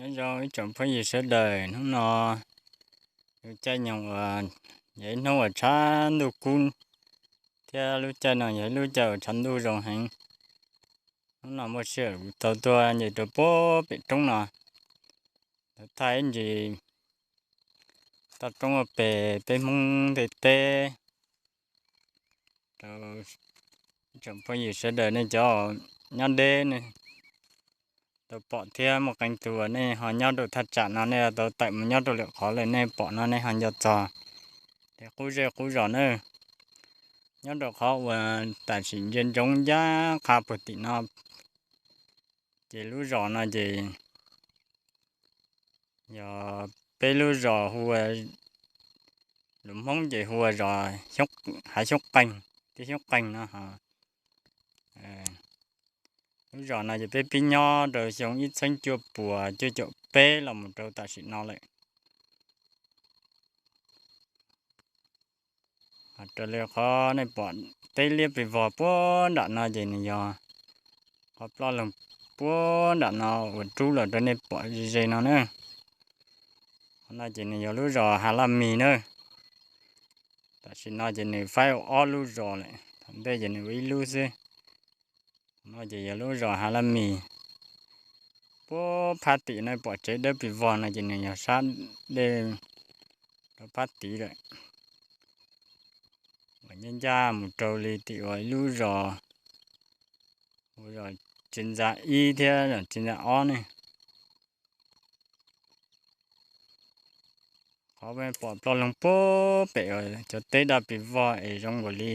Nyob zoo ib tsoom phooj ywg sawv daws, hnub no yog caij nyoog uas yog ib hnub uas tshav ntuj kub, thiab lub caij no yog ib lub caij uas tshav ntuj zoo heev. Hnub no muaj sij hawm kuv tau tuaj nce rau puag pem roob no, thaij ib ntsis toj roob ua pem peb Hmoob ntiaj teb rau ib tsoom phooj ywg sawv daws nej cov nyob deb ne tau pom thiab muaj qee tus uas nej ho nyob rau thaj tsam no nej tau tawm mus nyob rau lwm qhov lawm nej pom no nej ho nco txog li qub zej qub zos na. Nyob rau qhov uas tam sim ntsia ntsoov ncaj qha puag tim no, ces lub zos no ces yog peb lub zos hu ua, lus Hmoob ces hu ua zos Hav Xyoob Qeeg, teb Xyoob Qeeg no. Lub zos no ces peb pib nyob rau xyoo ib txhiab cuaj puas cuaj caum peb los mus rau tam sim no lawm. Raws li qhov nej pom teb liab pes vog puag nram no ces nws yog qhov ploj loog puag nram no uas rub los rau nej pom ze ze no na. Qhov no ces nws yog lub zos Hav Laj Mis na. Tam sim no ces nws faib ua ob lub zos lawm, thaum ntej ces nws ua ib lub xwb. No ces yog lub zos Hav Laj Mis. Puag phab tim no pom tsev dawb pes vog no ces nws yog sab dej rau phab tid lawm, uas ncaj ncaj mus rau li tim uas ib lub zos, hu zos Tsis Ntxa ib thiab zos Tsis Ntxa ob ne. Qhov pom ploj loog puag pem cov teb dawb pes vog es zoo nkaus li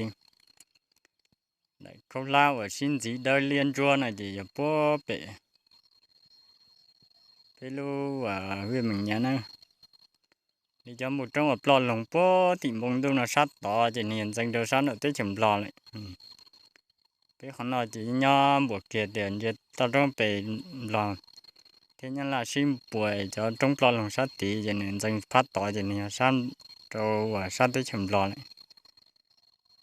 daim khaub hlab uas sib ntxiv dawb liab ntsuab no ces yog puag pem peb lub Vij Meem Nyiav na. Li cov npus roob uas ploj loog puag tim npoo ntuj no sab tod ces nws yog ntxeev rau sab nram teb chaws Nplog lawm. Peb qhov no ces nyob npuas kiag tias ntsia toj roob pes Nplog thiab Nyab Laj sib puas, cov roob ploj loog sab tid ces nws ntxeev phab tod ces nws yog sab rau uas sab teb chaws Nplog lawm.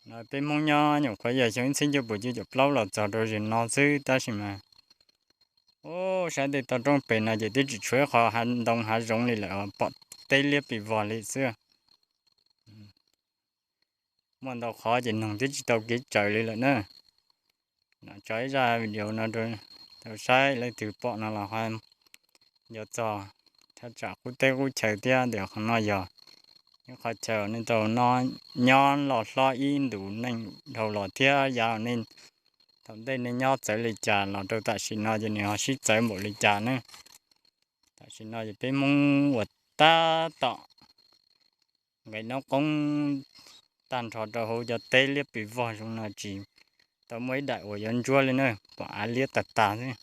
No peb Hmoob nyob nyuam qhuav yog xyoo ib txhiab cuaj puas cuaj caum plaub los txog rau zaum no xwb tab sis mas ub, saib tej toj roob pem no ces twb tsis tshuav qhov hav ntoo hav zoov li lawm, pom teb liab pes vog li xwb. Muaj ntau qhov ces noog twb tsis tau kev tsaws li lawm na. Tso ib zaj video no rau saib, leej twg pom no los ho nco txog thaj tsam qub teb qub chaw thiab tias qhov no yog ib qhov chaw nej tau nyob los hlob ib ntus neej dhau los thiab yav nej thaum ntej nej nyob txawv li cas los rau tam sim no ces nws ho sib txawv npaum li cas ne. Tam sim no ces peb Hmoob uas tab tom nqes noob qoob tag nrho rau hauv cov teb liab pes vog zoo no tsis tau muaj ib daim uas yuav ntsuab li na, pom av liab tag tag xwb.